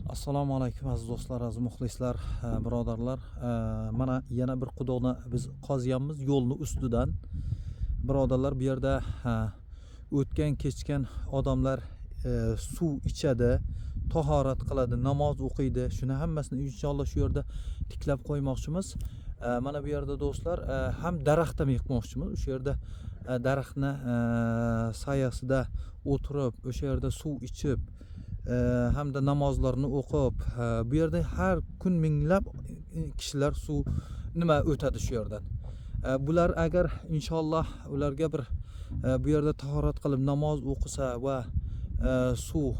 Assalomu alaykum, aziz do'stlar, aziz muxlislar, birodarlar. Mana yana bir quduqni biz qozyapmiz yo'lni ustidan. Birodarlar, bu yerda o'tgan kechgan odamlar suv ichadi, tahorat qiladi, namoz o'qiydi. Shuni hammasini inshaalloh shu yerda tiklab qo'ymoqchimiz. Mana bu yerda, do'stlar, ham daraxt ham ekmoqchimiz. O'sha yerda daraxtni soyasida o'tirib, o'sha yerda suv ichib, hamda namozlarni o'qib, bu yerda har kun minglab kishilar suv nima o'tadi shu yerdan. Bular agar inshaalloh ularga bir bu yerda tahorat qilib namoz o'qisa va suv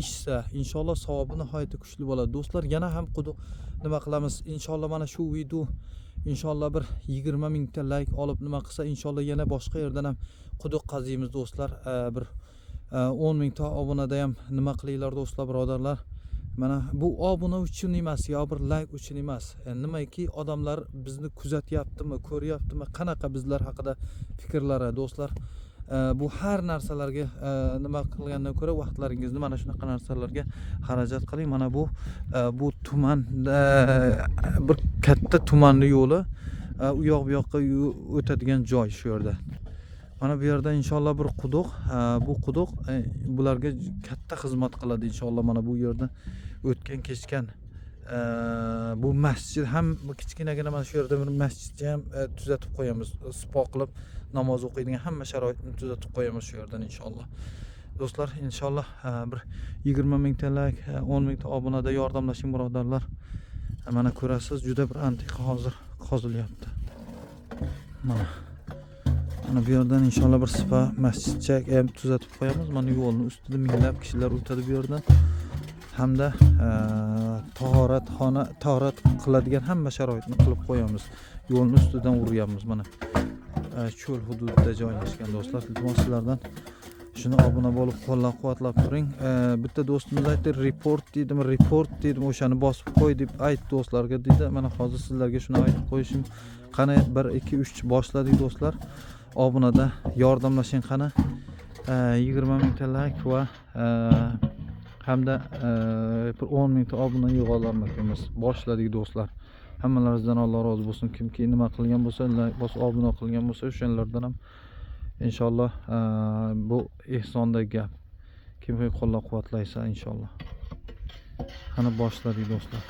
ichsa, inshaalloh savobi nihoyatda kuchli bo'ladi, do'stlar. Yana ham quduq nima qilamiz inshaalloh. Mana shu video inshaalloh bir 20 mingta layk olib nima qilsa, inshaalloh yana boshqa yerdan ham quduq qaziymiz, do'stlar. Bir 10 mingta obunada ham nima qilinglar, do'stlar, birodarlar. Mana bu obuna uchun emas yo bir layk uchun emas. Nimaki odamlar bizni kuzatyaptimi, ko'ryaptimi, qanaqa bizlar haqida fikrlari, do'stlar. Bu har narsalarga nima qilgandan ko'ra vaqtlaringizni mana shunaqa narsalarga xarajat qiling. Mana bu bu tuman, bir katta tumanni yo'li, u yoq bu yoqqa o'tadigan joy shu yerda. Mana bu yerda inshaalloh bir quduq. Bu quduq bularga katta xizmat qiladi inshaalloh. Mana bu yerda o'tgan kechgan bu masjid ham, bu kichkinagina mana shu yerda bir masjidni ham tuzatib qo'yamiz, sipo qilib namoz o'qiydigan hamma sharoitni tuzatib qo'yamiz shu yerdan inshaalloh, do'stlar. Inshaalloh bir 20 mingta layk, 10 mingta obunada yordamlashing, birodarlar. Mana ko'rasiz, juda bir antiqa hozir qozilyapti. Mana bu yerdan inshaalloh bir sipa masjidcha ham tuzatib qo'yamiz. Mana yo'lni ustida minglab kishilar o'tadi bu yerdan hamda tahoratxona, tahorat qiladigan hamma sharoitni qilib qo'yamiz. Yo'lni ustidan uryapmiz mana. Cho'l hududida joylashgan, do'stlar. Iltimos, sizlardan shuni obuna bo'lib qo'llab quvvatlab turing. Bitta do'stimiz aytdi, report deydimi, report deydimi, o'shani bosib qo'y deb ayt do'stlarga deydi. Mana hozir sizlarga shuni aytib qo'yishim. Qani, bir, ikki, uch, boshladik, do'stlar. Obunada yordamlashing, qani. 20 mingta layk va hamda bir 10 mingta obuna yig'a olarmikanmiz? Boshladik, do'stlar. Hammalaringizdan Alloh rozi bo'lsin. Kimki nima qilgan bo'lsa, layk bosib obuna qilgan bo'lsa, o'shanlardan ham inshaalloh bu ehsonda gap. Kimki qo'llab quvvatlaysa inshaalloh. Qani, boshladik, do'stlar.